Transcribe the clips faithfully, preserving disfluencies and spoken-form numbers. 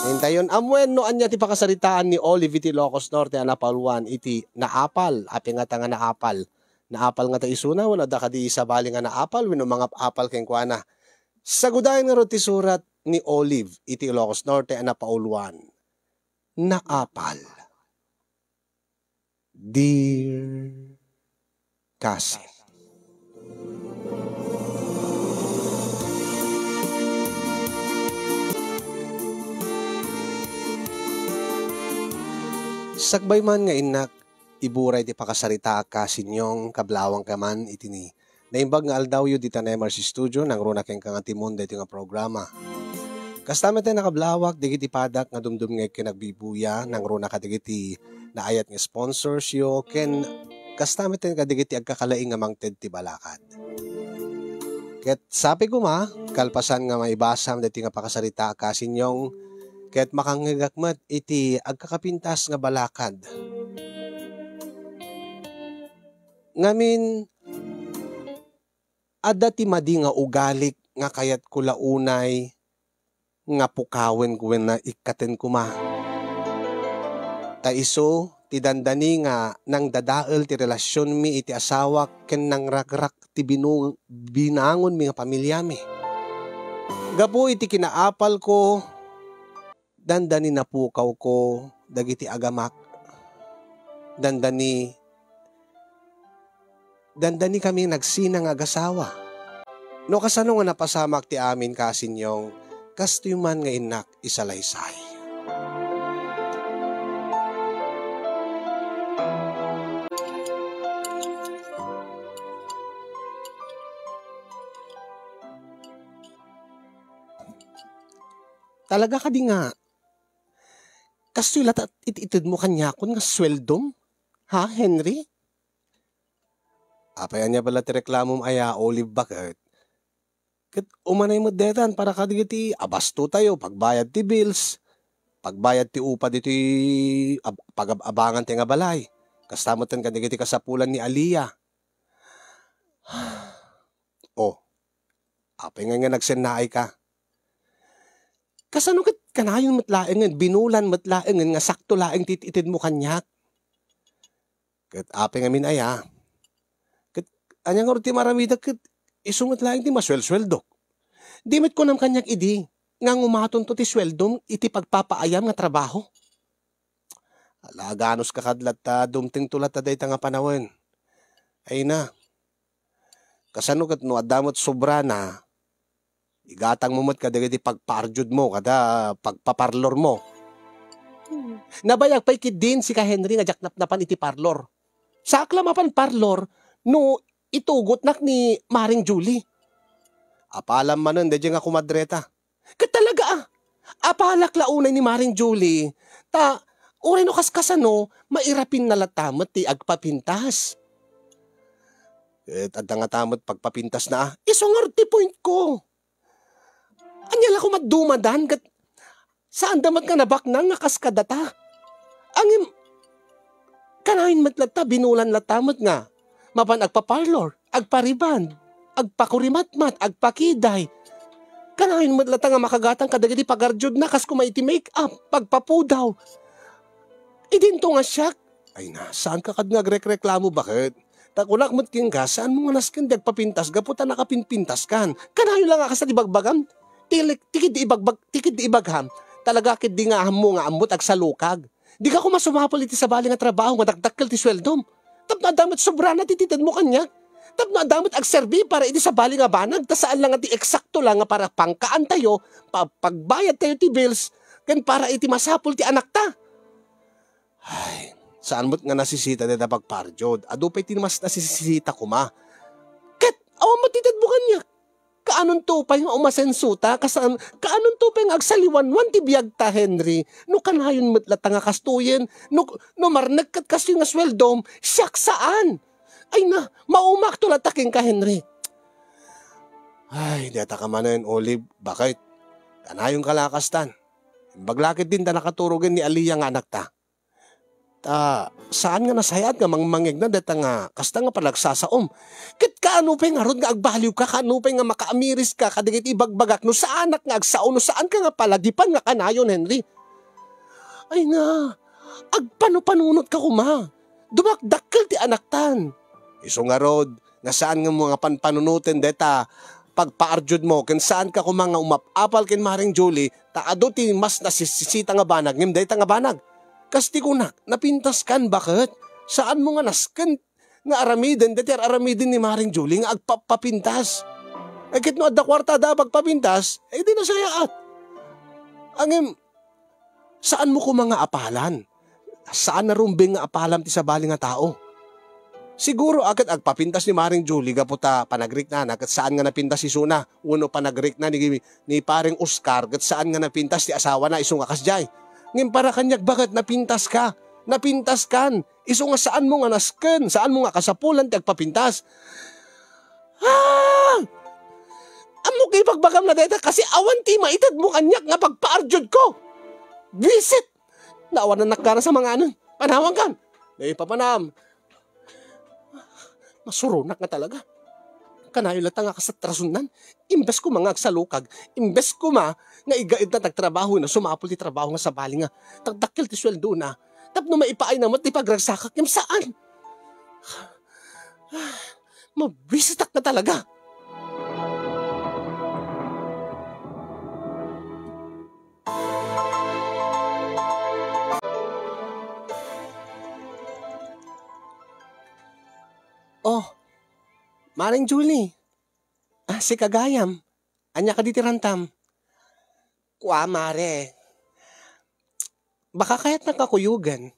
Intayon, ammuen no ania ti pakasaritaan ni Olive iti Ilocos Norte a napauluan iti naapal. Apay ngata nga naapal? Naapal ngata isuna wenno adda kadi sabali nga naapal wenno mangap-apal kenkuana? Sagudayen ngarud ti surat ni Olive iti Ilocos Norte a napauluan. Naapal. Dear Cousin. Sakbay man nga innak, ibura iti pakasaritaak, Cousin Yong, kablawangka man iti ni naimbag nga aldawyo dita Nemers Studio, nangruna kenka nga timon daytoy nga programa. Kasta met a nakablawak, dagiti padak nga dumdumngeg ken agbibuya, nangruna kadagiti naayat nga sponsors yo, ken kasta met kadagiti agkakalaing nga mangted ti balakad. Ket sapay koma, kalpasan nga maibasam daytoy nga pakasaritaak, Cousin Yong, ket makangngegak met iti agkakapintas nga balakad. Ngamin, adda ti madi nga ugalik nga kayatko la unay nga pukawen wenno ikkaten koma. Ta isu ti dandani nga nangdadael ti relasionmi iti asawak ken nangragrak ti binu-, binangonmi nga pamiliami. Gapu iti kinaapalko, dandani napukawko dagiti agamak. Dandani, dandani kami nagsina nga agasawa. No kasano nga napasamak ti amin, Cousin Yong, kastoy man nga innak isalaysay. Talaga kadi nga kastoy latta it-itedmo kaniakon nga sueldom? Ha, Henry? Apay ania bala ti reklamom aya, Olive, baket? Ket umanay met detan para kadagiti abasto tayo, pagbayad ti bills, pagbayad ti upa ditoy ab-, pagab-abangan tayo nga balay. Kasta met kadagiti kasapulan ni Aliyah. Oh, apay nga, nga nagsennaay ka? Kasano ket kanayon met laengen, binulan met laengen nga sakto laeng ti itedmo kaniak? Ket apay ngamin aya? Ket ania ngarud ti maramidek ket isu met laeng ti masuelsueldok? Di met kunam kaniak idi nga ngumatonto ti sueldom iti pagpapaayam nga trabaho? Ala, aganos ka kad latta, dumtengto latta dayta nga panawen. Ay na, kasano ket no adda met sobrana, igatangmo met kadagiti pagpardiodmo kada pagpaparlormo. Nabayag pay ketdin sika, Henry, nga diak napnapan iti parlor. Saak la mapan parlor no itugotnak ni Maring Julie. Apalam manen daydiay nga komadreta. Ket talaga, a, apalak la unay ni Maring Julie, ta uray no kaskasano, mairapinna latta met ti agpapintas. Ket adda ngata met pagpapintasna, a. Isu ngarud ti point ko. Ania la koma dumadan ket saanda met nga nabaknang nga kas kadata. Ngem, kanayon met latta, binulan latta met nga mapan agpa-parlor, agpa-rebond, agpakurimatmat, agpakiday. Kanayon met latta nga makagatang kadagiti pagardiodna kas koma iti make-up, pagpapudaw. Idinto nga siak, ay na, saanka kad nga agrekreklamo, baket? Ta kunak met kenka, saanmo nga nasken ti agpapintas gapu ta nakapinpintaskan. Kanayon la nga kasta ti bagbagam? Ti, ti ketdi ibagbag-, ti ketdi ibagham, talaga ketdi nga ammo nga ammot agsalukag. Dika koma sumapul iti sabali nga trabaho nga dakdakkel ti sueldom. Tapno adda met sobrana ti itedmo kaniak. Tapno adda met agserbi para iti sabali nga banag, ta saan la nga ti eksakto la nga para pangkaantayo, pa-, pagbayadtayo ti bills, ken para iti masapul ti anakta. Ay, saan met nga nasisita dayta pagpardiod. Adu pay ti mas nasisita koma. Ket awan met ti itedmo kaniak. Kaanonto pay nga umasenso ta, kasan-, kaanonto pay nga agsaliwanwan ti biagta, Henry? No kanayon met latta nga kastoyen, no, no marnek ket kastoy nga sueldom, siak saan. Ay na, maumakto latta kenka, Henry. Ay, dayta ka manen, Olive, baket? Kanayonka la a kastan. Imbag la ketdin ta nakaturogen ni Aliyah nga anakta. Ta saan nga nasayaat nga mangmangegna dayta nga kasta nga panagsasaom. Ket kaano pay ngarud nga agbaliwka, kaano pay nga makaamiriska kadagiti ibagbagak no saanak nga agsao, no saanka nga palagipan nga kanayon, Henry? Ay na, agpanupanunotka koma. Dumakdakkel ti anaktan. Isu ngarud, nga saanmo nga panpanunoten dayta pagpaarjudmo, ken saanka koma nga umap-apal ken Maring Julie, ta adu ti mas nasisisita nga banag ngem dayta nga banag. Kas ti kunak, napintaskan, baket? Saanmo nga nasken nga aramiden dayta ar-aramiden ni Maring Julie nga agpapapintas. Ay, ket no adda kuarta a pagpapintas, eh, di nasayaat. Ngem, saanmo koma nga apalan. Saan a rumbeng nga apalam ti sabali nga tao. Siguro a ket agpapintas ni Maring Julie gapu ta panagriknana ket saan nga napintas isuna, wenno panagrikna ni, ni Pareng Oscar ket saan nga napintas ti asawana isu nga kasdiay. Ngem para kaniak, baket, napintaska. Napintaskan. Isu nga saanmo nga nasken, saanmo nga kasapulan ti agpapintas. Ah! Ammok nga ibagbagamna dayta kasi awan ti maitedmo kaniak nga pagpaarjudko. Buisit! Naawanannak gana sa manganen. Panawankan. Di papanam. Masuronak nga talaga. Kanayon latta nga kasatrasunnan. Imbes koma nga agsalukag, imbes koma nga igaedna ti agtrabaho, no sumapul ti trabaho nga sabali nga dakdakkel ti sueldona, tapno maipaayna met ti pagragsakak, ngem saan. Mabisitak na talaga. Oh, Maring Julie. Ah, sika gayam. Ania kadi ti rantam? Kua, mare. Baka kayatnak a kuyogen.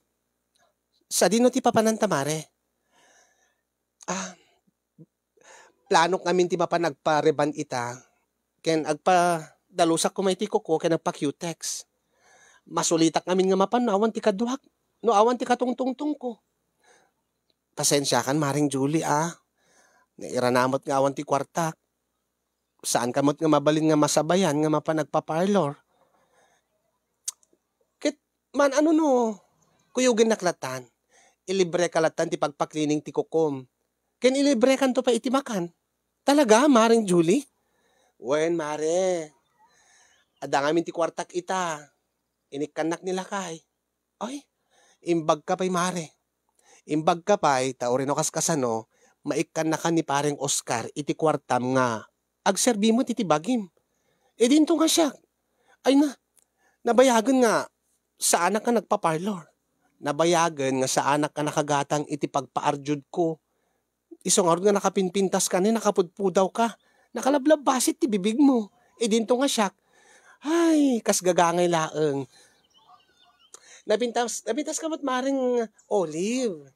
Sadino ti papananta, mare? Ah, planok ngamin ti mapan agpa-rebond ita. Ken agpadalusak koma iti kuko ken agpa-cutex. Masulitak ngamin nga mapan no awan ti kaduak, no awan ti katungtungtongko. Pasensiakan, Maring Julie, ah. Nairana met nga awan ti kuartak. Saanka met nga mabalin nga masabayan nga mapan agpa-parlor. Ket man-ano no kuyogennak lattan? Ilibreka lattan ti pagpa-cleaning ti kukom. Ken ilibrekanto pay iti makan. Talaga, Maring Julie? Wen, mare. Adda ngamin ti kuartak ita. Inikkannak ni lakay. Ay, imbagka pay, mare. Imbagka pay, ta uray no kaskasano, maikkannakan ni Pareng Oscar iti kuartam nga agserbi met iti bagim. Idinto nga siak. Ay na, nabayagen nga saanak nga nagpa-parlor. Nabayagen nga saanak nga nakagatang iti pagpaarjudko. Isu ngarud nga nakapinpintaska ni nakapudpudawka. Nakalablabasit ti bibigmo. Idinto nga siak. Ay, kas gagangay laeng. Napintas, napintaska met, Maring Olive.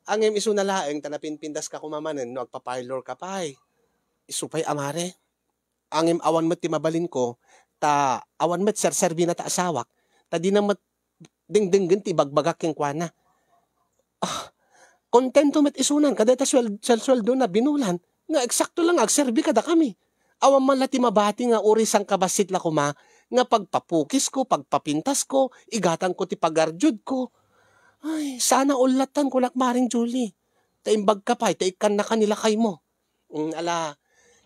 Ngem isuna laeng ta napinpintaska koma manen no agpa-parlor ka pay. Isu pay a, mare. Ngem awan met ti mabalinko, ta awan met serserbina ta asawak, ta dina met dengdenggen ti ibagbagak kenkuana. Ah, kontento met isunan kadayta suel-, suel-, sueldona binulan nga eksakto la nga agserbi kadakami. Awan man la ti mabati nga uray sangkabassit la koma nga pagpapukisko, pagpapintasko, igatangko ti pagarjudko. Ay, sana all lattan, kunak, Maring Julie. Ta imbagka pay, ta ikkannakan ni lakaymo. Mm, ala,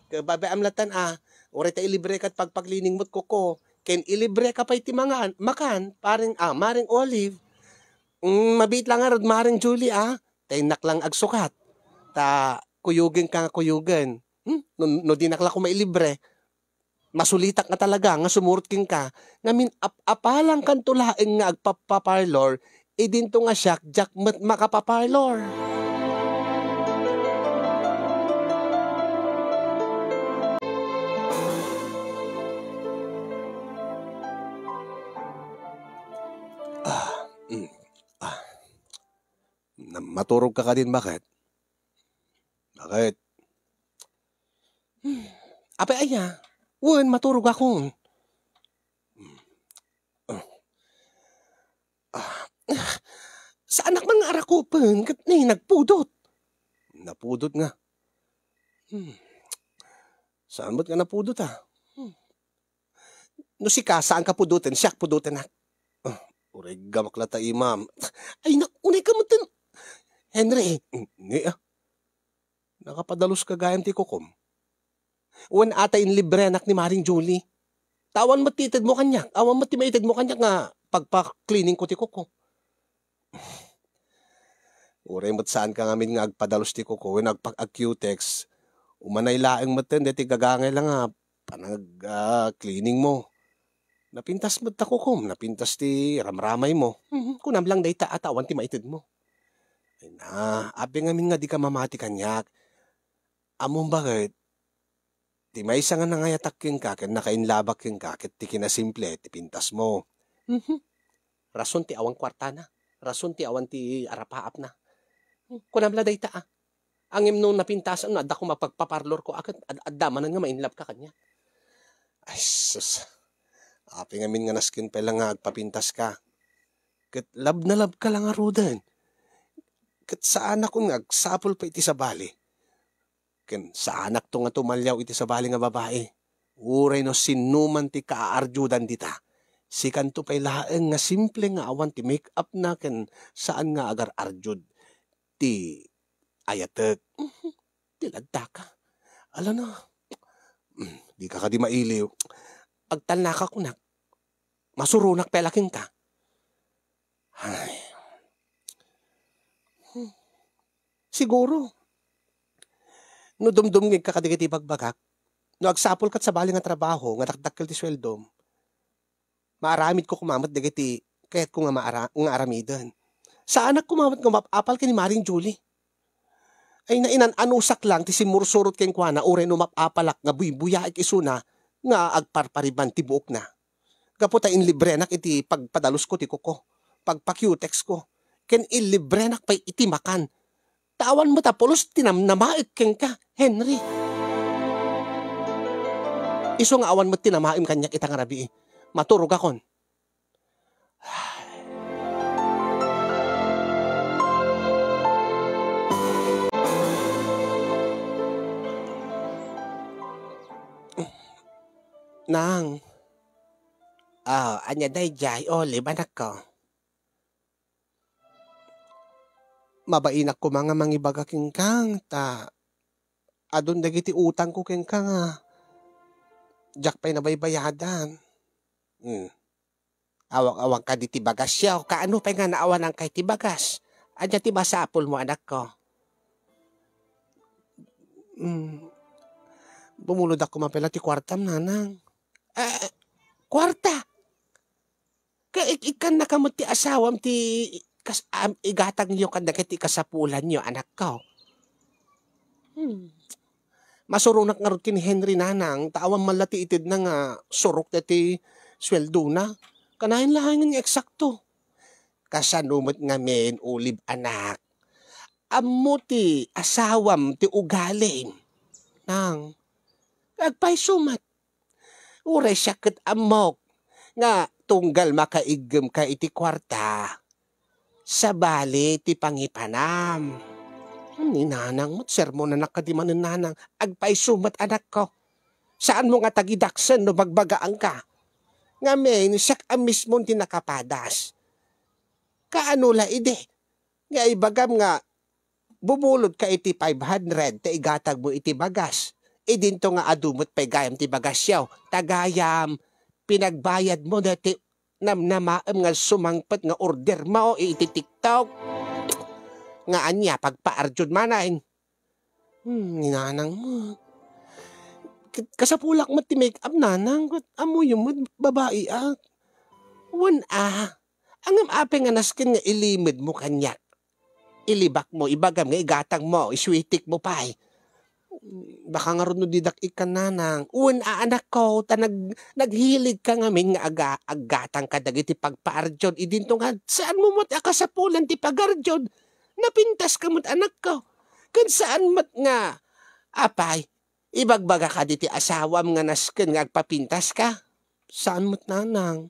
kababaem lattan a, uray ta ilibreka ti pagpa-cleaning met kuko, ken ilibreka pay ti mangan, makan, Pareng, ah, Maring Olive. Mm, mabiit la ngarud, Maring Julie, ah. Ta innak lang agsukat. Ta kuyogenka nga kuyogen. Hmm? No, no dinak la koma ilibre, masulitak nga talaga nga sumurot kenka, ngamin ap-apalankanto laeng nga agpappa-parlor, idinto nga siak diak met makapa-parlor. Ah, mm, ah. Na-, maturog ka kadin, baket? Baket? Hmm. Apay aya? Wen, maturog akon. Hmm. Ah. Ah. Saanak man nga arakupen, ket ni nagpudot. Napudot nga. Hmm. Saan met nga napudot, ah? Hmm. No sika, saanka pudoten, siak pudotenak. Ah. Uray gamak la ta imam. Ay, na, unay ka metten. Henry. Ni, ah. Nakapadalos ka gayam ti kukom. Wen ata inlibrenak ni Maring Julie. Ta awan met ti itedmo kaniak. Awan met ti maitedmo kaniak nga pagpa-cleaning ko ti kuko. Uray met saan ka ngamin nga agpadalos ti kuko wen agpak-, ag-cutex, umanay laeng metten deti gagangay la nga panag-, ah, cleaning mo. Napintas met ta kukom, napintas ti ramramay mo. Mhm, kunam lang dayta a ta awan ti maitedmo. Ay na, apay ngamin nga dika mamati kaniak. Ammom baket, ti maysa nga nangayatak kenka ken nakainlabak kenka ket ti kinasimple ti pintasmo. Mhm. Rason ti awan kuartana. Rason ti awan ti arapaapna. Hmm, kunam la dayta, ah. Ngem no napintasan, no adda koma pagpaparlor ko, a ket ad-, adda manen nga ma-inlove ka kaniak. Ay, sus. Apay ngamin nga nasken pay la nga agpapintas ka. Ket love na love ka la ngaruden. Ket saanakon nga agsapul pay iti sabali. Ken saanakto nga tumaliaw iti sabali nga babai. Uray no sinnoman ti kaarjudan dita, sikanto pay laeng nga simple nga awan ti make-up na ken saan nga agar-arjud ti ayatek. Mhm. Ti lagdaka. Ala na. Mm, dika kadi mailiw. Agtalnaka kunak. Masuronak pay la kenka. Ay. Hmm. Siguro. No dumdumngegka kadagiti ibagbagak, no agsapulka ti sabali nga trabaho nga dakdakkel ti sueldom, maaramidko koma met dagiti kayatko nga maara-, nga aramiden. Saanak koma met nga umap-apal ken ni Maring Julie. Ay, nainan-anusak lang ti simmursurot kenkuana uray no umap-apalak nga buybuyaek isuna nga agparpariban ti buokna. Gapu ta inlibrenak iti pagpadalusko ti kuko, pagpa-cutex ko, ken inlibrenak pay iti makan. Ta awan met a pulos ti namnamaek kenka, Henry. Isu nga awan met ti namaem kaniak ita nga rabii. Maturogakon. Nang. Ah, ania daydiay, Olive, anakko? Mabainak koma nga mangibaga kenka, ta adun dagiti utangko kenka nga diak pay nabaybayadan. Hmm. Awang-awang kadi ti bagasyo. Kaano pay nga naawananka iti bagas? Ania ti masapulmo, anakko? Hmm. Bumulod ako man pay la ti kuartam, nanang. Ah, kuarta? Ka-, ik-, ikkannaka met ti asawam ti kas-, am-, igatangyo kadagiti kasapulanyo, anakko. Hmm. Masuronak ngarud ken ni Henry, nanang, ta awan man la ti itedna nga surok daytoy sueldona. Kanayon laengen nga eksakto. Kasano met ngamin, Olive, anak? Ammo ti asawam ti ugalim. Nang, agpayso met. Uray siak ket ammok nga tunggal makaiggem ka iti kuarta, sabali ti pangipanam. Ni nanang met, sermonanak kadi manen, nanang. Agpayso met, anakko. Saanmo nga tagidaksen no bagbagaanka. Ngamin, siak a mismon ti nakapadas. Kaano la idi nga ibagam nga bumulodka iti five hundred ta igatagmo iti bagas. Idinto nga adu met pay gayam ti bagasyo. Ta gayam, pinagbayadmo daytoy namnamaem nga sumangpet nga ordermo iti TikTok. Nga ania, pagpaarjud manen? Hmm, ni nanang met. Ka-, kasapulak met ti make-up, nanang. Ket ammoyo met, babaiak. Wen a. Ngem apay nga nasken nga ilimedmo kaniak? Ilibakmo, ibagam nga igatangmo, iswitikmo pay. Baka ngarud no didak ikkan, nanang. Wen a, anakko, ta nag-, naghiligka ngamin nga aga-, aggatang kadagiti pagpaarjud. Idinto nga, saanmo met a kasapulan ti pagarjud? Napintaska met, anakko. Ken saan met nga, apay, ibagbaga kadi ti asawam nga nasken nga agpapintaska? Saan met, nanang.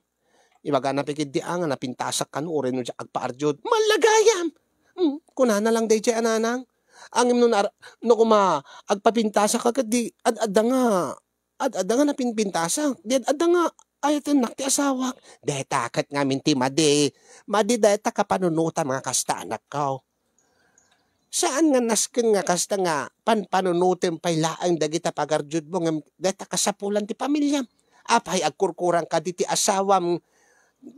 Ibagana pay ketdi a nga napintasak kano uray no diak agpaarjud. Mallagayam! Hmm, kunana lang daydiay a nanang. Ngem no naar-, no koma agpapintasak ka ketdi, ad-adda nga, ad-adda nga napinpintasak. Di ad-adda nga Ayatennak ti asawak. Dayta ket ngamin ti madi. Madi dayta kapanunotam nga kasta, anakko. Saan nga nasken nga kasta nga panpanunotem pay laeng dagita pagarjudmo ngem dayta kasapulan ti pamiliam. Apay, agkurkurang kadi ti asawam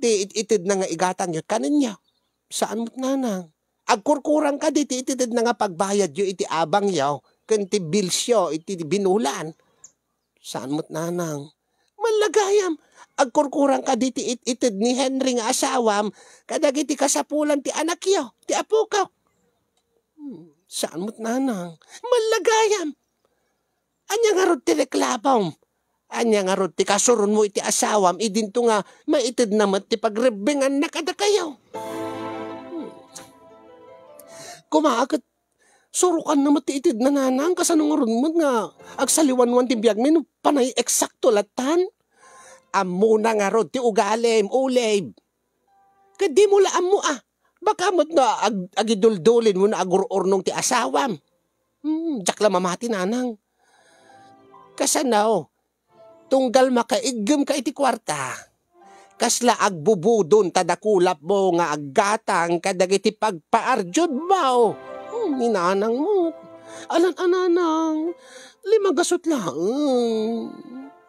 ti it-itedna nga igatangyo kanenyo? Saan met, nanang. Agkurkurang kadi ti itedna nga pagbayadyo iti abangyo ken ti billsyo iti binulan? Saan met, nanang. Mallagayam. Agkurkurang kadi ti it-ited ni Henry nga asawam kadagiti kasapulan ti anakyo, ti apoko? Hmm, saan met, nanang. Mallagayam. Ania ngarud ti reklamom? Ania ngarud ti kasuronmo iti asawam idinto nga maitedna met ti pagrebbenganna kadakayo? Hmm. Koma ket surokanna met ti itedna, nanang, kasano ngarud met nga agsaliwanwan ti biagmi no panay eksakto lattan? Ammona ngarud ti ugalim, Olive. Ket dimo la ammo a. Baka met no ag-, agiduldulinmo no agur-urnong ti asawam. Hmm, diak la mamati, nanang. Kasano? Tunggal makaiggem ka iti kuarta, kasla agbubudon ta dakulapmo nga aggatang kadagiti pagpaarjudmo. Hmm, ni nanang mo. Alan a, nanang, lima gasut laeng.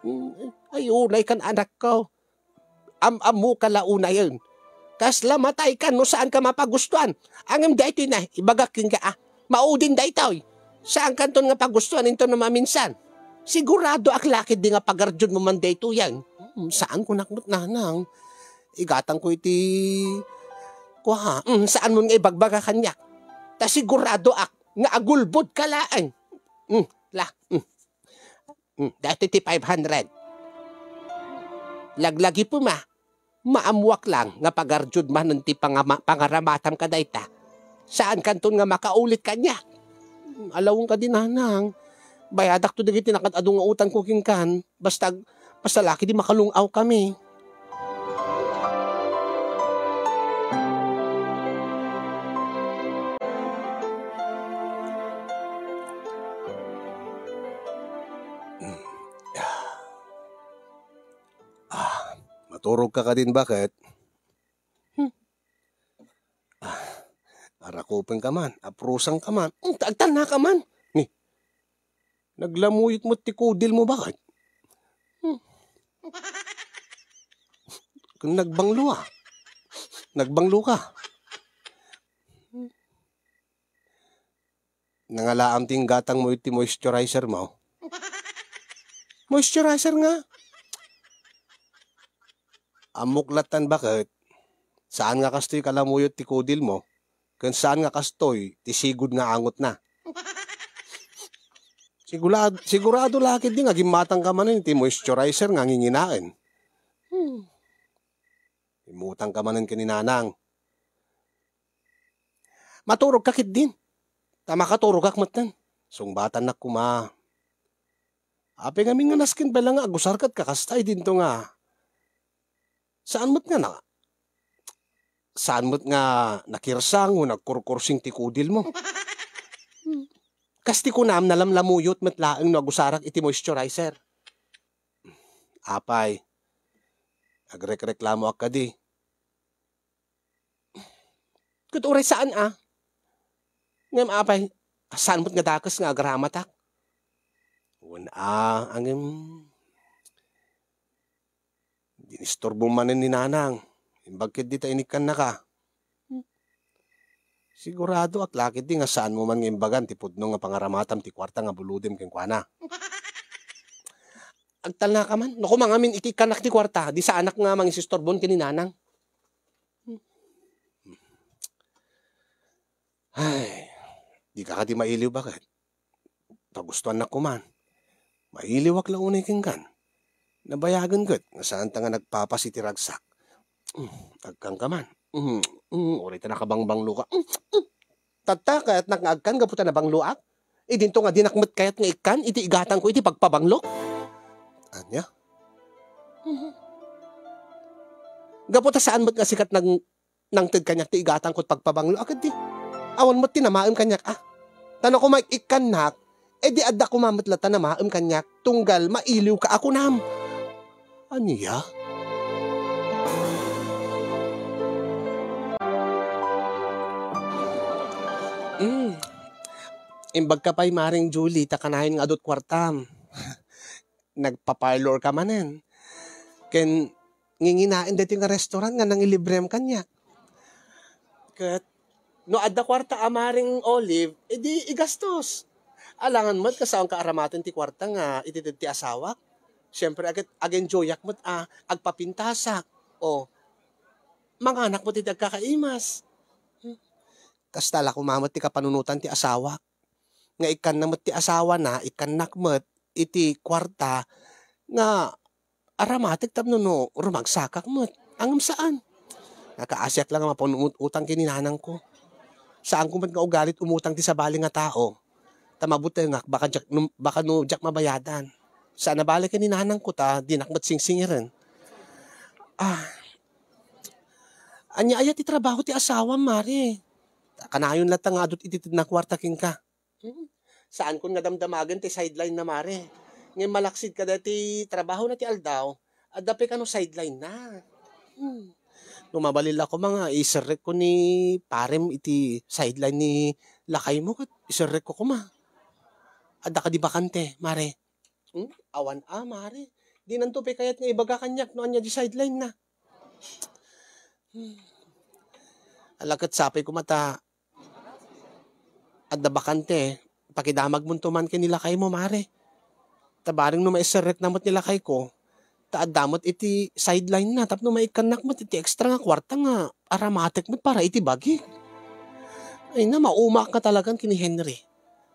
Hmm, ay, unay kan, anakko. Am-ammo ka la unayen. Kasla matay ka no saan ka mapagustuan. Ngem daytoy na, ibagak kenka a, maudin daytoy. Saan kanton nga pagustuan inton no maminsan. Sigurado ak lakit di nga pagarjudmo man daytoyen. Hmm, saan ko nakmet, nanang. Igatang ko iti kua, hmm, saan mo nga ibagbaga kaniak. Ta sigurado ak nga agulbod ka laeng. Hmm, la, hmm. Hmm, dati ti five hundred. Laglagi puma, maammuak lang nga pagarjud manen ti pangama-, pangaramatam kadayta. Saan kanton nga makaulit kaniak? Hmm, alawen kadi, nanang. Bayadak to dagiti nakad-adu nga utang ko kenkan. Basta, basta lakit di makalung-aw kami. Ah, maturog ka kadin, baket? Hmm. Ah, arakupen ka man, aprusan ka man, hmm, agtalna ka man. Ni, naglamuyot mo ti kudil mo, baket? Hmm. Nagbanglo, ah. Nagbanglo ka. Nangalaam ti inggatang mo iti moisturizer mo. Moisturizer nga? Ammok lattan, baket. Saan nga kastoy kalamuyot ti kudil mo, ken saan nga kastoy ti sigud nga angotna. Sigurad-, sigurado lakit di nga gimmatang ka manen iti moisturizer nga nginginaen. Hmm. Immutang ka manen ken ni nanang. Maturog ka ketdin. Ta makaturogak metten. Sungbatannak koma. Apay ngamin nga nasken pay la nga agusar ket kakasta idinto nga. Saan met nga na-, saan met nga nakirsang wenno nagkurkursing ti kudil mo? Kas ti kunam, nalamlamuyot met laeng no agusarak iti moisturizer. Apay, agrekreklamoak kadi. Ket uray saan a. Ngem apay, saan met nga dakes nga agramatak? Wen a, ngem dinisturbom manen ni nanang. Imbag ketdi ta inikkannaka. Hmm. Sigurado ak lakit di nga saan mo man nga imbagan ti pudno nga pangaramatam ti kuarta nga bulodem kenkuana. Agtalna ka man. No, koma ngamin ikikkanak ti kuarta, di saanak nga mangisistorbo ken ni nanang. Ay, di ka kadi mailiw, baket? Pagustuannak koman. Mailiwak la unay kenkan. Nabayagen ket nga saanta nga nagpapas iti ragsak. Mm, agkan ka man. Mm, mm, uray ta nakabangbanglo ka. Mm, mm. Tatta, kayatnak nga agkan gapu ta nabangloak? Idinto nga dinak met kayat nga ikkan iti igatangko iti pagpabanglo? Ania? Mhm. Gapu ta saan met nga sikat nang-, nangted kaniak ti igatangko ti pagpabanglo, a, ket di. Awan met ti namaem kaniak, a. Ta no koma ikkannak, e di adda koma met latta namaem kaniak, tunggal mailiwka a kunam. Ania? Mm. Imbagka pay, Maring Julie, ta kanayon nga adut kuartam. Nagpa-parlor ka manen. Ken nginginaen daytoy nga restaurant nga nangilibrem kaniak. Ket no adda kuarta a Maring Olive, edi igastos. Alangan met nga saanka aramaten ti kuarta nga ititid ti asawak. Siempre, ag-, ag-enjoyak met a agpapintasak. O, manganak met iti agkakaimas. Hmm. Kasta la koma met ti kapanunotan ti asawak. Nga ikkanna met ti asawana, ikkannak met iti kuarta nga aramatek tapno no rumagsakak met. Ngem saan. Nakaasiak la nga mapanunot utang ken ni nanangko. Saanko met nga ugalit umutang ti sabali nga tao. Ta mabutengak, baka diak, num-, baka no diak mabayadan. Saan a bale ken ni nanangko ta dinak met singsingiren. Ah. Ania aya ti trabaho ti asawam, Mare? Ta kanayon latta nga adut ititedna kuarta kenka. Hmm. Saankon nga damdamagen ti sideline na, Mare. Ngem malaksid kada ti trabahona ti aldaw, adda pay kano sideline na. Hmm. No mabalin la koma nga iserrekko ni parem iti sideline ni lakaymo ket iserrekko koma. Adda kadi bakante, Mare? Hmm? Awan a, Mare. Dinanto pay kayat nga ibaga kaniak no ania di sideline na. Hmm. Ala ket sapay koma ta adda bakante, pakidamagmonto man ken ni lakaymo, Mare. Ta bareng no maiserrekna met ni lakayko, ta adda met iti sideline na tapno maikkannak met iti extra nga kuarta nga aramatek met para iti bagik. Ay na, maumaak nga talagan ken ni Henry.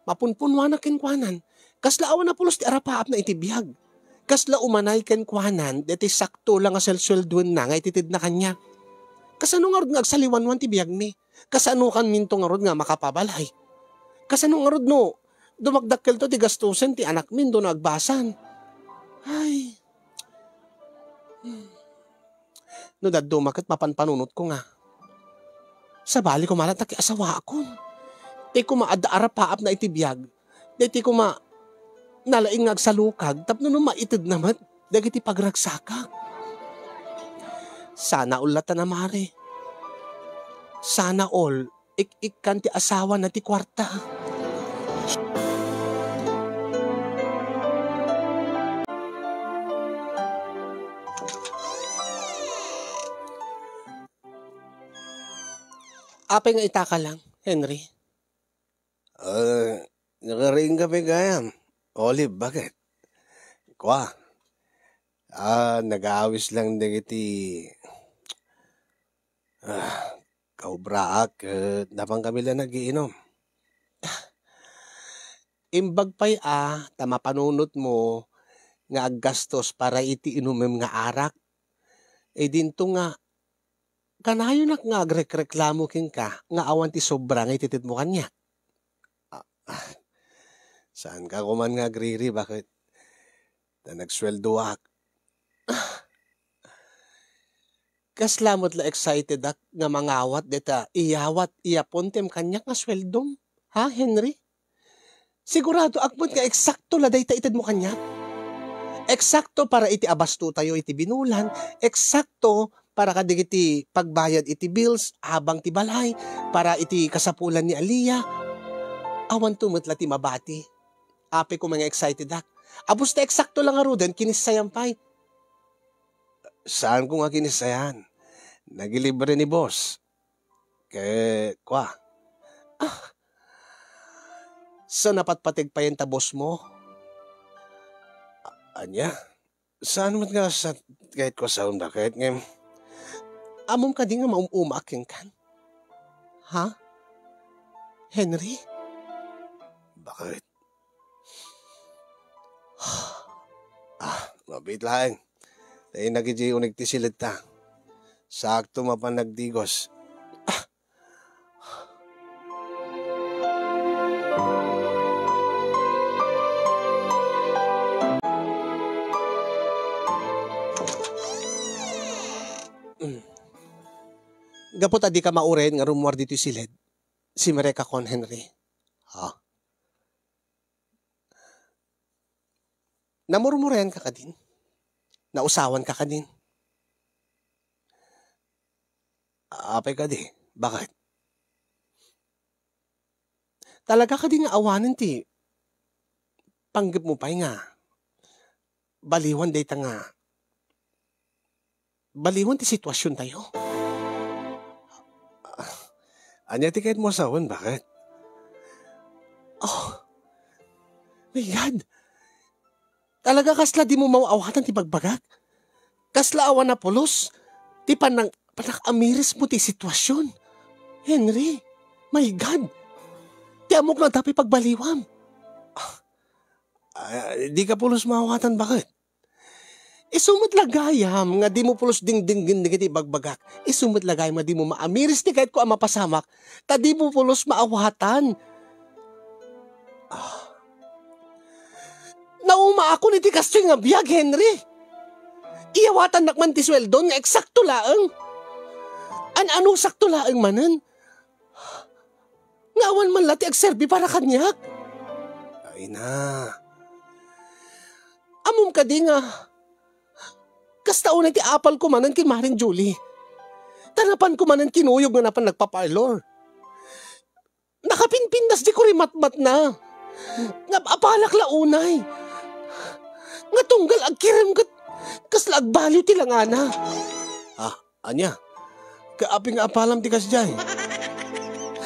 Mapunpunuanak kenkuanan. Kasla awan a pulos ti arapaapna iti biag. Kasla umanay kenkuanan, deti sakto la nga selsueldoenna nga ititedna kaniak. Kasano ngarud nga agsaliwanwan ti biagmi? Kasanokanminto ngarud nga makapabalay? Kasano ngarud no dumagdakkelto ti gastusen ti anakmi intono agbasan? Ay. No dadduma ket mapanpanunotko nga sabali koma latta ket asawaakon. Ti koma adda arapaapna iti biag, daytoy koma nalaing nga agsalukag tapno no maitedna met dagiti pagragsakak. Sana all latta na, Mare. Sana all, ik-ikkan ti asawana ti kuarta. Apay nga itaka lang, Henry? Ah, nakariingka pay gayam, Olive, bakit? Kua, ah, nagaawis lang dagiti, ah, kaubraak, ket napankami la nagiinom. Imbag pay a, ta mapanunotmo nga aggastos para iti inumem nga arak. E dinto nga, kanayonak nga agrekreklamo kenka nga awan ti sobra nga ititedmo kaniak. Ah, ah, saanka koman nga agririba ket ta nagsueldoak. Ah, kasla met la excitedak nga mangawat deta iyawat, iyapontem kaniak nga sueldom. Ha, Henry? Siguradoak met nga eksakto la dayta itedmo kaniak. Eksakto para iti abastotayo iti binulan, eksakto para kadagiti pagbayad iti bills, abang ti balay, para iti kasapulan ni Alia. Awanto met la ti mabati. Apay koma nga excitedak. Abus ta eksakto la ngaruden, kinissayan pay. Saanko nga kinissayan. Nagilibre ni boss. Ke, kua. Ah. Sa napatpateg payen ta boss mo? A-, ania? Saan met nga sa-, kahit kua saunda, kahit ngem. Ammom kadi nga maum-umaak kenkan? Ha? Henry? Bakit? Ah, mabit laeng. Tay nagidi unig ti siled ta. Sakto mapan nagdigos. Ah. Mm. Gapu ta dika mauren nga rummuar ditoy siled, simerekakon, Henry. Ha? Namurmurenka kadin? Nausawanka kadin? Apay kadi? Bakit? Talaga kadi nga awanen ti panggepmo pay nga baliwan dayta nga baliwan ti situasiontayo? Ania ti kayatmo a sawen, baket? Oh, my God! Talaga kasla dimo maaw-awatan ti bagbagak? Kasla awan a pulos ti panang-, panangamirismo ti situasion? Henry, my God! Ti ammok nga adda pay pagbaliwam. Ah, ah, dika pulos maawatan, baket? Isu met la gayam nga dimo pulos dingdinggen dagiti ibagbagak. Isu met la gayam nga dimo maamiris ti kayatko a mapasamak, ta dimo pulos maawatan. Ah. Naumaakon iti kastoy nga biag, Henry. Iyawatannak man ti sueldon nga eksakto laeng. An-anusakto laeng manen. Nga awan man la ti agserbi para kaniak. Ay na. Ammom kadi nga kasta unay ti apalko manen ken Maring Julie. Ta napanko manen kinuyog nga napan nagpa-parlor. Nakapinpintas di kurimatmatna. Nga apalak la unay. Nga tunggal agkirem ket kasla agbaliw ti langana. Ah, ania? Kaapin nga apalam ti kasdiay?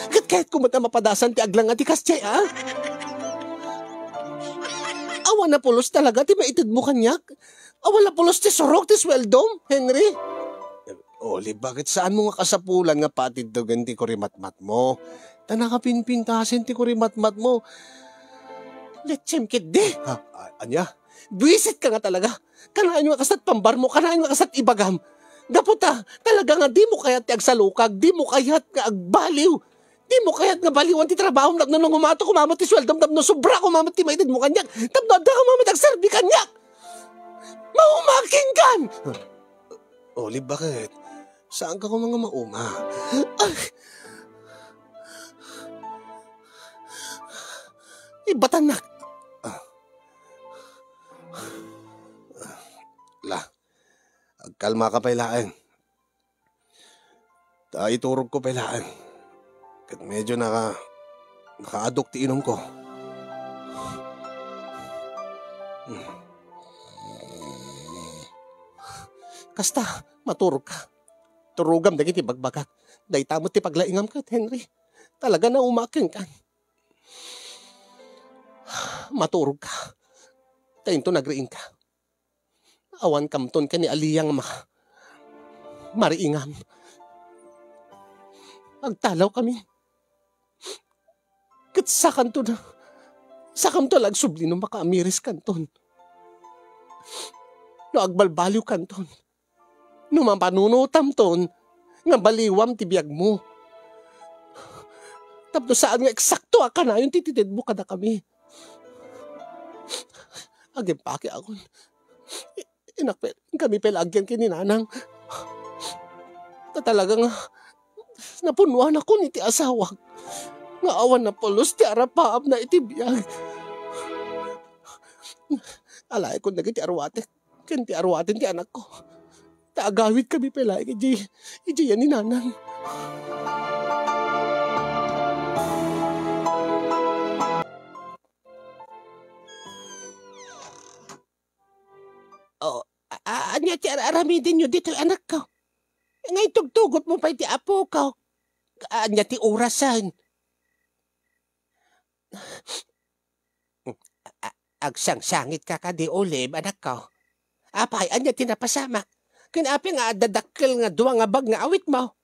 Ket kayatko met a mapadasan ti aglanga ti kasdiay, a? Awan a pulos talaga ti maitedmo kaniak? Awan a pulos ti surok ti sueldom, Henry? Olive, baket saanmo nga kasapulan nga patidegen ti kurimatmatmo? Ta nakapinpintasen ti kurimatmatmo. Letsem ketdi. Ha? A-, ania? Buisit ka nga talaga. Kanayon nga kasat pambarmo, kanayon nga kasat ibagam. Gapu ta, talaga nga dimo kayat ti agsalukag, dimo kayat nga agbaliw. Dimo kayat nga baliwan ti trabahom tapno nangumato koma met ti sueldom tapno sobra koma met ti maitedmo kaniak, tapno adda koma met agserbi kaniak. Mauma kenkan! Olive, baket? Saanka koma nga mauma? Ay! Ibatannak! La, agkalmaka pay laeng. Ta iturogko pay laeng. Ket medyo naka-, nakaaduk ti inumko. Hmm. Kasta, maturogka. Turogam dagiti bagbagak. Dayta met ti paglaingam ket, Henry. Talaga naumaak kenka. Maturogka. Ta inton agriingka, awankamton ken ni Alia nga ma-, mariingam. Agtalawkami. Ket sakanto na, sakanto la agsubli no makaamiris kanton. No agbalbaliw kanton. No mapanunotamton nga baliwam ti biagmo. Tapno saan nga eksakto a kanayon ti itedmo kadakami. Agimpake akon. Inak pay, kami pay la agyan ken ni Nanang. Ta talaga nga, napunnoanakon iti asawak. Nga awan a pulos ti arapaapna iti biag. Alaykon dagiti aruatek. Ken ti aruaten ti anakko. Ta agawidkami pay laeng iti, iti yan ni Nanang. Oh, a-, a-, ania ti ar-, aramidenyo ditoy, anakko? Nga itugtugotmo pay ti apoko. Ania ti orasen? A-, a-, agsangsangitka kadi, Olive, anakko? Apay, ania ti napasamak? Ken apay nga adda dakkel nga dua nga bag nga awitmo?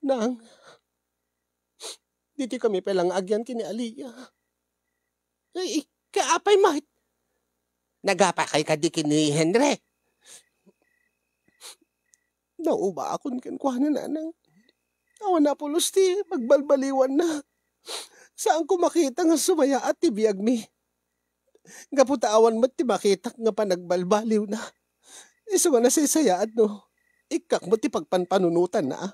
Nang, ditoy kami pay la nga agyan ken ni Alia. Ay, kaapay met? Nagapakay kadi ken ni Henry? Naumaakon kenkuana, Nanang. Awan a pulos ti pagbalbaliwanna. Saanko makita nga sumayaat ti biagmi. Gapu ta awan met ti makitak nga panagbalbaliwna. Isu nga nasaysayaat no ikkak met ti pagpanpanunotanna.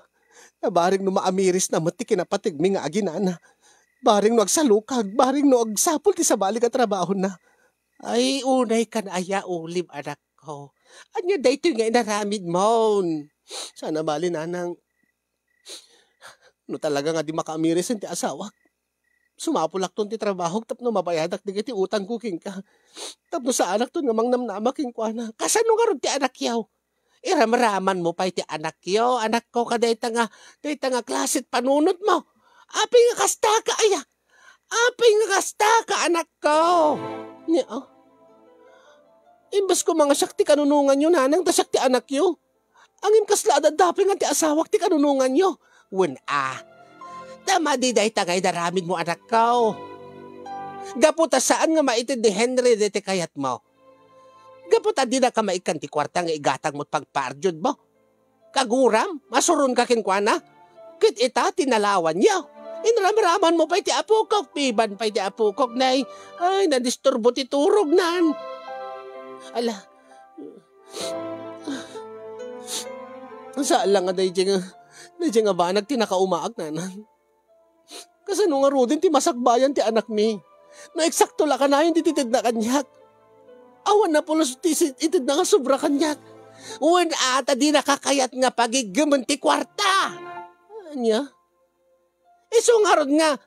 Bareng no maamirisna met ti kinapategmi nga aginana. Bareng no agsalukag, bareng no agsapul ti sabali nga trabahona. Ay, unay kan aya, Olive, anakko. Ania daytoy nga inaramidmon? Sana bali, Nanang. No talaga nga di makaamiris ti asawak, sumapulakton ti trabahok tapno mabayadak dagiti utangko kenka. Tapno saanakton nga mangnamnama kenkuana. Kasano ngarud ti anakyo? Iramramanmo pay ti anakyo, anakko, kadayta nga, dayta nga klase ti panunotmo. Apay nga kastaka, aya? Apay nga kastaka, anakko? Ni, ah. Imbes ko nga siak ti kanunonganyo, nanang, ta siak ti anakyo. Ngem kasla adda pay nga ti asawak ti kanunonganyo. Wen a. Ta madi dayta nga inaramidmo, anakko. Gapu ta saan nga maited ni Henry dayta kayatmo. Gapu ta dinaka maikkan ti kuarta nga igatangmo ti pagpaardiudmo. Kaguram, masuronka kenkuana. Ket ita ti nalawanyo. Inramramanmo pay ti apokok, piban pay ti apokok, nay. Ay, nadisturbo ti turognan. Ala. Saan la nga daydiay nga, daydiay nga banag ti nakaumaak, nanang. Kasano ngaruden ti masakbayan ti anakmi? No eksakto la kanayon ti itedna kaniak. Awan napulos ti si-, itedna nga sobra kaniak. Wen a ta dinaka kayat nga pagiggemen ti kuarta. Ania? Isu ngarud nga,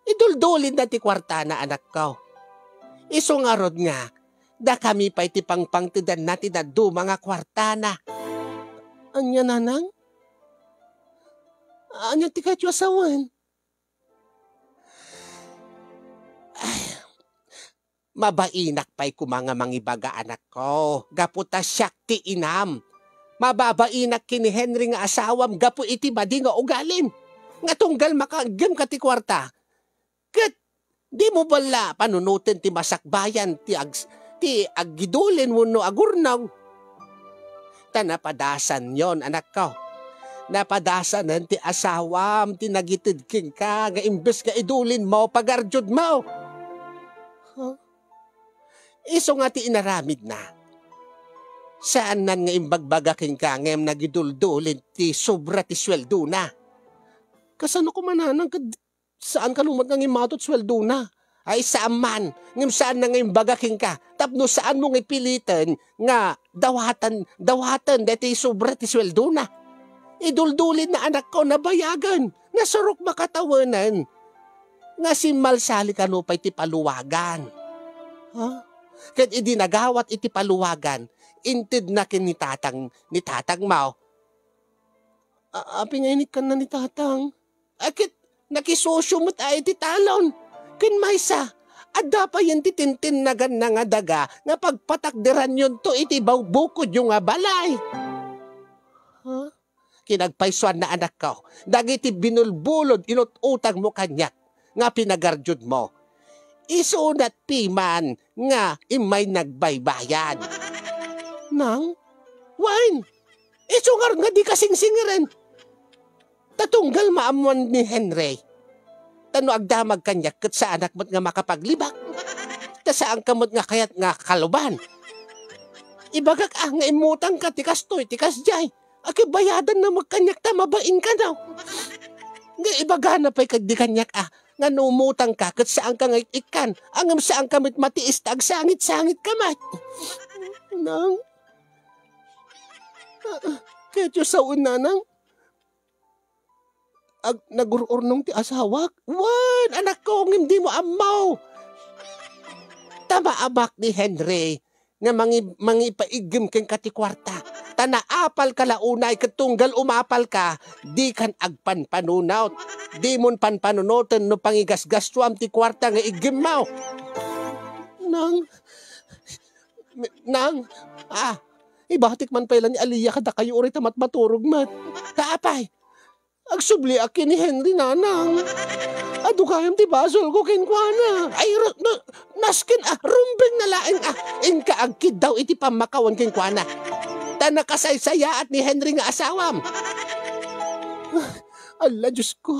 iduldulinna ti kuartana, anakko. Isu ngarud nga, dakami pay ti pangpangtedanna ti dadduma nga kuartana. Ania, nanang? Ania ti kayatyo a sawen? Ay, mabainak pay koma nga mangibaga, anakko, gapu ta siak ti inam. Mababainak ken ni Henry nga asawam gapu iti madi nga ugalim. Nga tunggal makaaggem ka ti kuarta, ket dimo bala panunoten ti masakbayan ti ag-, ti agidulin wenno agurnong. Ta napadasanyon, anakko. Napadasanen ti asawam ti nagited kenka nga imbes nga idulinmo, pagardiudmo. Huh? Isu nga ti inaramidna. Saannan nga imbagbaga kenka ngem nagiduldulin ti sobra ti sueldona. Kasano koma, nanang, ket saan kano met nga immato ti sueldona? Ay, saan man, ngem saanna nga imbaga kenka tapno saanmo nga ipiliten nga dawatan, dawaten daytoy sobra ti sueldona. Iduldulinna, anakko, nabayagen, nasurok makatawenen nga simmalsali kano pay ti paluwagan. Ha? Ket idi nagawat iti paluwagan, intedna ken ni tatang, ni tatangmo. A-, apay nga inikkanna ni tatang? A, ket nakisosyo met a iti talon. Ken maysa, adda payen ti tintinnaganna nga daga nga pagpatakderanyonto iti baw-, bukodyo nga balay. Ha? Kinagpaysuanna, anakko, dagiti binulbulod inut-utangmo kaniak nga pinagardiudmo. Isunat piman nga immay nagbaybayad. Nang? Wen, isu ngarud nga dika singsingirem. Ta tunggal maammuan ni Henry. Ta no agdamag kaniak ket saanak met nga makapaglibak. Ta saanka met nga kayat nga kaluban. Ibagak a nga immutangka ti kastoy, ti kasdiay. Akibayadanna met kaniak ta mabain kano. Nga ibagana pay kaddi kaniak a nga no umutangka ket saanka nga ik-ikkan, ngem saanka met matiis ta agsangit-sangit ka met. Nang, ah, kayatyo sawen, nanang? Ag-, nagur-urnong ti asawak? Wen, anakko, ngem dimo ammo. Ta maamak ni Henry nga mangi-, mangipaiggem kenka ti kuarta. Ta naapalka la unay ket tunggal umapalka, dikan agpanpanunot. Dimon panpanunoten no pangigasgastuam ti kuarta nga iggemmo. Nang, nang, ah, ibatik man pay la ni Alia kadakayo uray ta matmaturog met. Ta apay, agsubliak ken ni Henry, nanang. Adu gayam ti basolko kenkuana. Ay, ru-, na-, nasken a, rumbeng na laeng a, inka agkiddaw iti pammakawan kenkuana. Ta nakasaysayaat ni Henry nga asawam. Alla, Diosko.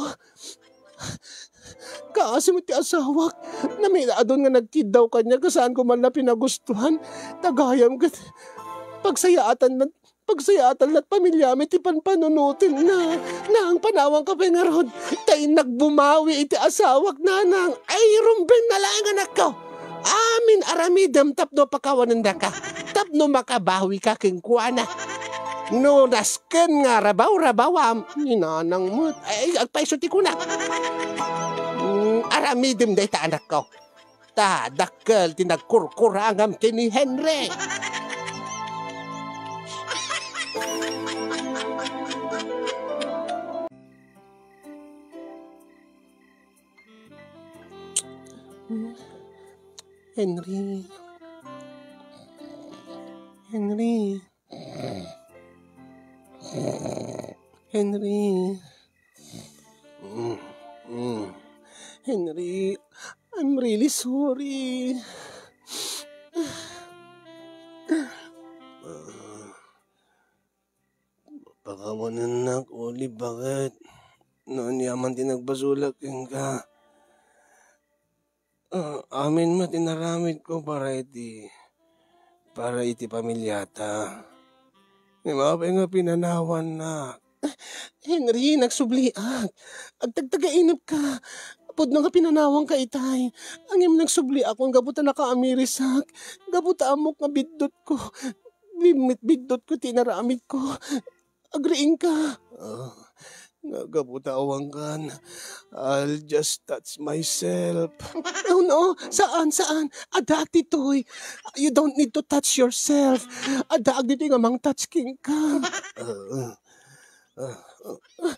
Kaasi met ti asawak. Namilaadon nga nagkiddaw kaniak, saan ko man la pinagustuhan. Ta gayam ket pagsayaatan na Pagsayaatan la't pamiliami ti panpanunotenna. Nang, panawanka pay ngarud, ta innak bumawi iti asawak, nanang. Ay, rumbeng na laeng, anakko. Amin aramidem tapno pakawanendaka, tapno makabawika kenkuana. No nasken nga rabaw-rabawam, ni nanang met. Ay, agpayso ti kuna. Mm, Aramidem dayta, anakko. Ta dakkel ti nagkurkurangam ken ni Henry. Henry. Henry. Henry. Mm, mm. Henry, I'm really sorry. Pakawanennak, Olive, baket? No ania man ti nagbasolak kenka. Ah, amin met inaramidko para iti, para iti pamiliata. Ngem apay nga pinanawannak? Henry, nagsubliak. Agtagtagainepka. Pudno nga pinanawanka itay. Ngem nagsubliak gapu ta nakaamirisak. Gapu ta ammok nga biddutko. Bimit biddutko ti inaramidko. Agriingka. Ah, nga gapu ta awankan, I'll just touch myself. Oh, no, saan, saan? Adda ditoy. You don't need to touch yourself. Adda ditoy nga mang-touch kenka. Ah, ah, ah.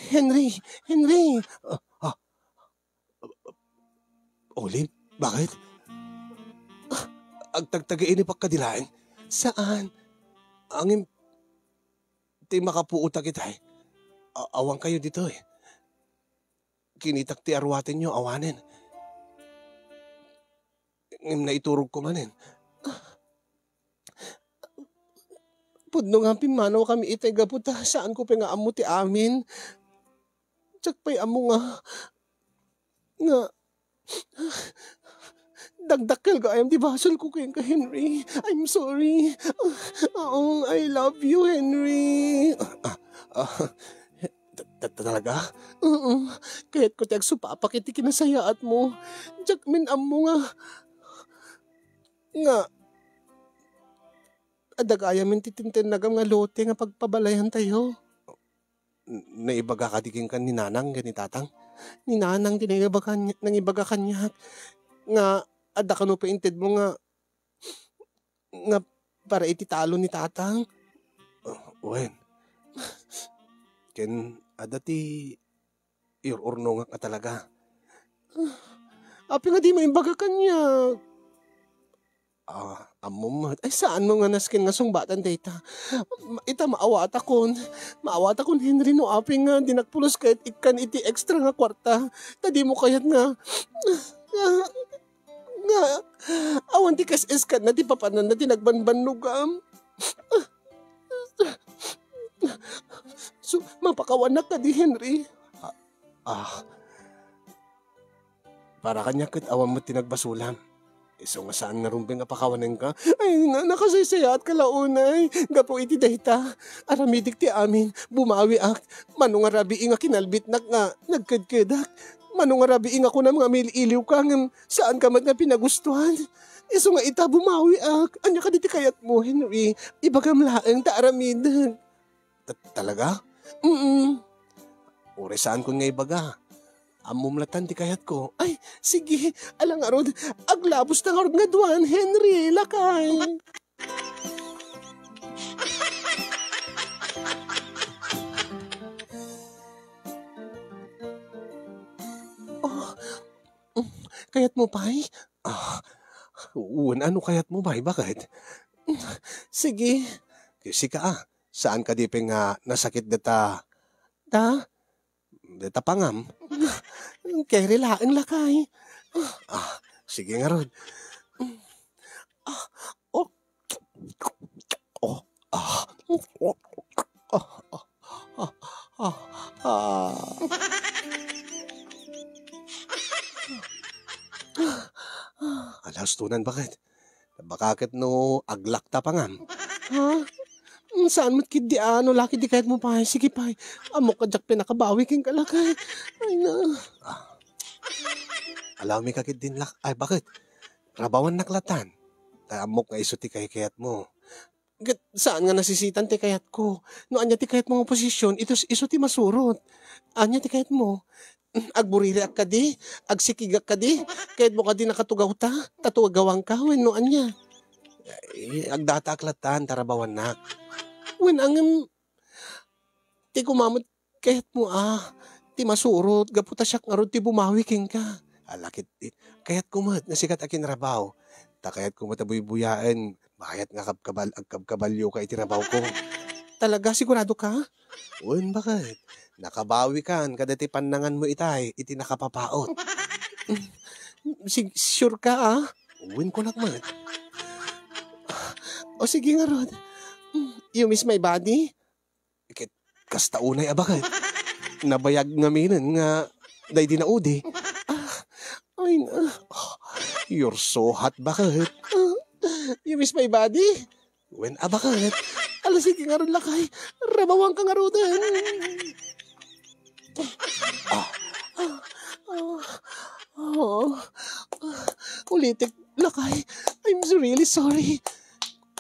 Henry, Henry. Ah, ah. Olive, baket? Ah, agtagtagainepka kadi laeng? Saan? Ngem ti makapuotak itay, a-, awankayo ditoy. Kinitak ti aruatenyo awanen. Ngem naiturogko manen. Pudno nga pimmanawkami itay gapu ta saanko pay nga ammo ti amin. Diak pay ammo nga, nga, dagdakkel gayam ti basolko kenka, Henry. I'm sorry. Oo, I love you, Henry. Ah, ah, ah, ta-, ta-, talaga? Oo. Kayatko ti agsupapak iti kinasayaatmo. Diak met ammo nga, nga, adda gayam ti tintennagam nga lote nga pagpabalayantayo. N-, naibaga kadi kenka ni Nanang ken ni Tatang? Ni Nanang ti nangibaga kaniak, nangibaga kaniak nga adda kano pay intedmo nga, nga para iti talon ni Tatang. Ah, wen. Ken adda ti ir-urnongak a talaga. Apay nga dimo imbaga kaniak? Ah, ammom met. Ay, saanmo nga nasken nga sungbatan dayta. Ma-, ita, maawatakon. Maawatakon, Henry, no apay nga dinak pulos kayat ikkan iti extra nga kuarta. Ta dimo kayat nga, nga, nga, awan ti kas-, kas-, iskanna ti papananna ti nagbanbannogam. So, mapakawanak kadi, Henry? Ah, ah. Para kaniak ket awan met ti nagbasolam. Isu nga saan nga rumbeng a pakawanenka. Ay, na-, nakasaysayaatka la unay. Gapu iti dayta, aramidek ti amin. Bumawiak. Mano nga rabii nga kinalbitnak nga nagkedkedak. Mano nga rabii nga kunam nga mil-iliwka ngem saanka met nga pinagustuan. Isu nga ita, bumawiak. Ania kadi ti kayatmo, Henry? Ibagam laeng ta aramidek. Ta-, talaga? Mm. Uray saanko nga ibaga. Ammom latan ti kayatko. Ay, sige. Ala ngarud, aglabos ta ngarud nga duan, Henry, lakay. Oh, mm, kayatmo pay? Ah, wen, ano kayatmo pay? Baket? Sige. Sika, ah. Saan kadi pay nga nasakit data, ta? Data pangam? Kayri laeng, lakay. Ah, sige ngarud. Ah, oh. Oh, ah. Ah, ah, ah, ah, ah. Ala, ustonan, baket? Baka ket no aglak ta pangam. Ha? Mm, saan met ketdi a, no la ketdi kayatmo pay, sige pay. Ammok a diak pay nakabawi kenka, lakay. Ay na. Ah. Alawmi ka ketdin, lak-, ay, baket? Rabawannak latan. Ta ammok nga isu ti kaykayatmo. Ket saan nga nasisitan ti kayatko. No ania ti kayatmo nga posisyon, itus-, isu ti masurot. Ania ti kayatmo? Agbuririak kadi? Agsikigak kadi? Kayatmo kadi nakatugawta? Ta tugawangka wenno ania? Eh, agdataak latta ta rabawannak. Wen, ngem, ti kumamet kayatmo a, ti masurot, gapu ta siak ngarud ti bumawi kenka. Ala ket, kayatko met nga sika ti akinrabaw. Ta kayatko met a buybuyaen, bayat nga kabkabal-, agkabkabalioka iti rabawko. Talaga, siguradoka? Wen, baket? Nakabawikan kadagiti pannanganmo itay iti nakapapaut. Sig-, sure ka, a? Wen, kunak met. O sige ngarud. You miss my body? Ket kasta unay a baket. Nabayag ngaminen nga daydi naudi. Ah, ay na. You're so hot, baket. Ah, you miss my body? Wen a baket? Ala, sige ngarud, lakay. Rabawanka ngaruden. Ah, ah, ah, ah. Ulitek, lakay. I'm really sorry.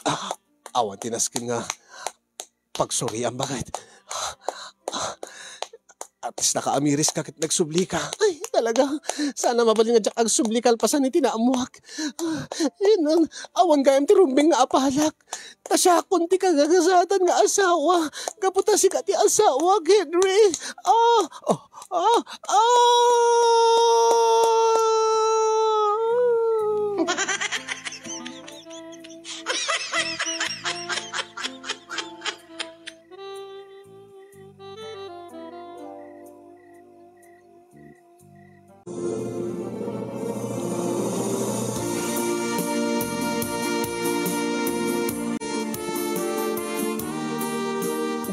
Ah, awan ti nasken nga pagsorian, baket. At least nakaamiriska ket nagsublika. Ay, talaga. Sana mabalin nga diak agsubli kalpasan iti naammoak. Ah, yan ang awan gayam ti rumbeng nga apalak. Ta siakon ti kagagasatan nga asawa. Gapu ta sika ti asawak, Henry. Ah, ah, ah, ah.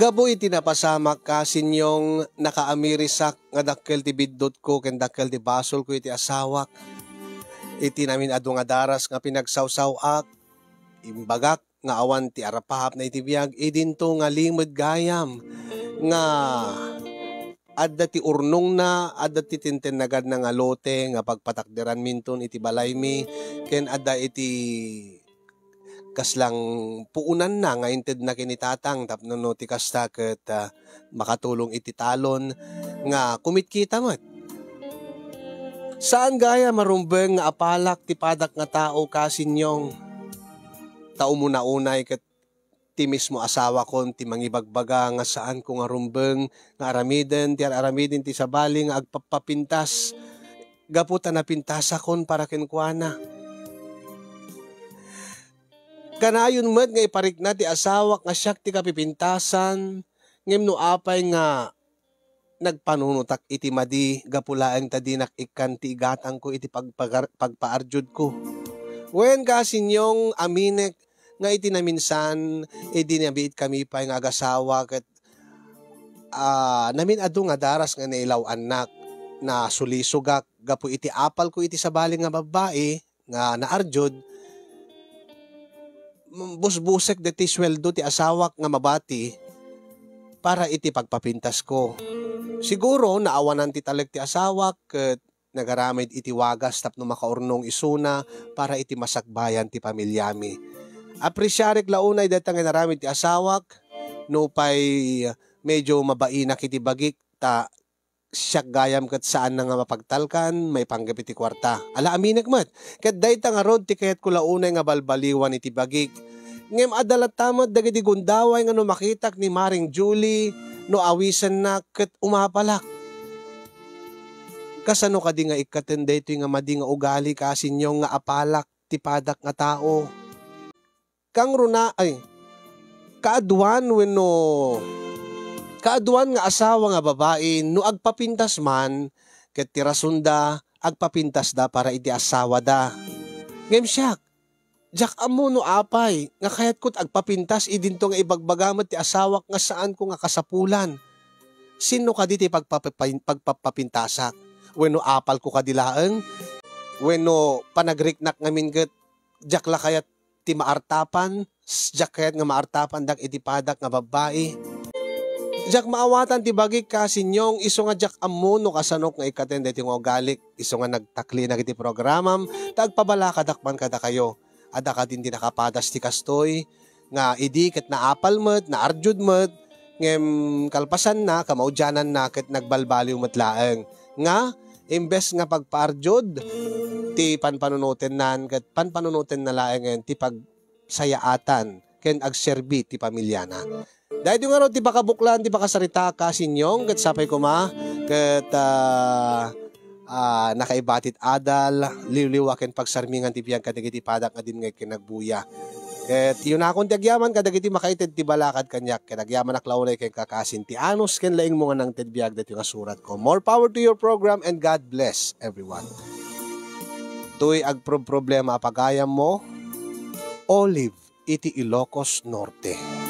Gapu iti napasamak, Kasinyong, nakaamirisak nga dakkel ti biddutko ken dakkel ti basolko iti asawak. Iti namin-adu nga daras nga pinagsawsaw-ak, imbagak nga awan ti arapaapna iti biag, idinto nga limed gayam nga adda ti urnongna, adda ti tintennaganna nga lote nga pagpatakderanminton iti balaymi, ken adda iti kaslang puonanna nga intedna ken ni Tatang tapno no ti kasta ket, ah, makatulong iti talon nga kumitkita met. Saan gayam a rumbeng nga apalak ti padak nga tao, Kasinyong. Ta umuna-unay ket ti mismo asawakon ti mangibagbaga nga saanko nga rumbeng nga aramiden ti ar-aramiden ti sabali nga agpappapintas gapu ta napintasakon para kenkuana. Kanayon met nga iparikna ti asawak nga siak ti kapipintasan, ngem no apay nga nagpanunotak iti madi gapu laeng ta dinak ikkan ti igatangko iti pagpagar-, pagpaarjudko. Wen, Kasinyong, aminek nga iti naminsan, idi nabiitkami pay nga agasawa ket, ah, namin-adu nga daras nga nailaw-annak, nasulisogak gapu iti apalko iti sabali nga babbai, nga naarjud, busbusek deti sueldo ti asawak nga mabati para iti pagpapintasko. Siguro, naawanan ti talek ti asawak ket nagaramid iti wagas tapno makaurnong isuna para iti masakbayan ti pamiliami. Apresiarek la unay dayta nga inaramid ti asawak, nupay medyo mabainak iti bagik ta siak gayam ket saanna nga mapagtalkan maipanggep iti kuarta. Ala, aminek met. Ket dayta ngarud ti kayatko la unay nga balbaliwan iti bagik. Ngem adda latta met dagiti gundaway nga no makitak ni Maring Julie, no awisennak ket umapalak. Kasano kadi nga ikkaten daytoy nga madi nga ugali, Kasinyong, nga apalak ti padak nga tao? Kangruna-, ay, kaaduan wenno kaaduan nga asawa nga babai no agpapintas man, ket ti rasonda, agpapintasda para iti asawada. Ngem siak, diak ammo no apay nga kayatko ti agpapintas idinto nga ibagbaga met ti asawak nga saanko nga kasapulan. Sinno kadi ti pagpapapin-, pagpapapintasak? Wenno apalko kadi laeng? Wenno panagriknak ngamin ket diak la kayat ti maartapan, s-, diak kayat nga maartapan dak iti padak nga babbai. Diak maawatan ti bagik, Kasinyong, isu nga diak ammo no kasanok nga ikkaten daytoy nga ugalik, isu nga nagtaklinak iti programam, ta agpabalakadak man kadakayo. Adda kadin ti nakapadas ti kastoy, nga idi ket naapal met, naarjud met, ngem kalpasanna, kamaudiananna ket nagbalbaliw met laeng. nga imbes nga pagpaarjud ti panpanunotennan, ket panpanunotenna laeng ngayon ti pagsayaatan ken agserbi ti pamiliana. Daytoy ngarud ti pakabuklan ti pakasarita, Kasinyong, ket sapay koma ket, ah, ah, nakaibatit adal, liwliwa ken pagsarmingan ti biag kadagiti padak nga dimngeg ken nagbuya. Ket iyunakon ti agyaman kadagiti makaited ti balakad kaniak, ket agyamanak la unay ken kakasin ti anus ken laingmo nga nangted biag daytoy nga suratko. More power to your program and God bless everyone. Toy agproproblema a pagayammo, Olive iti Ilocos Norte.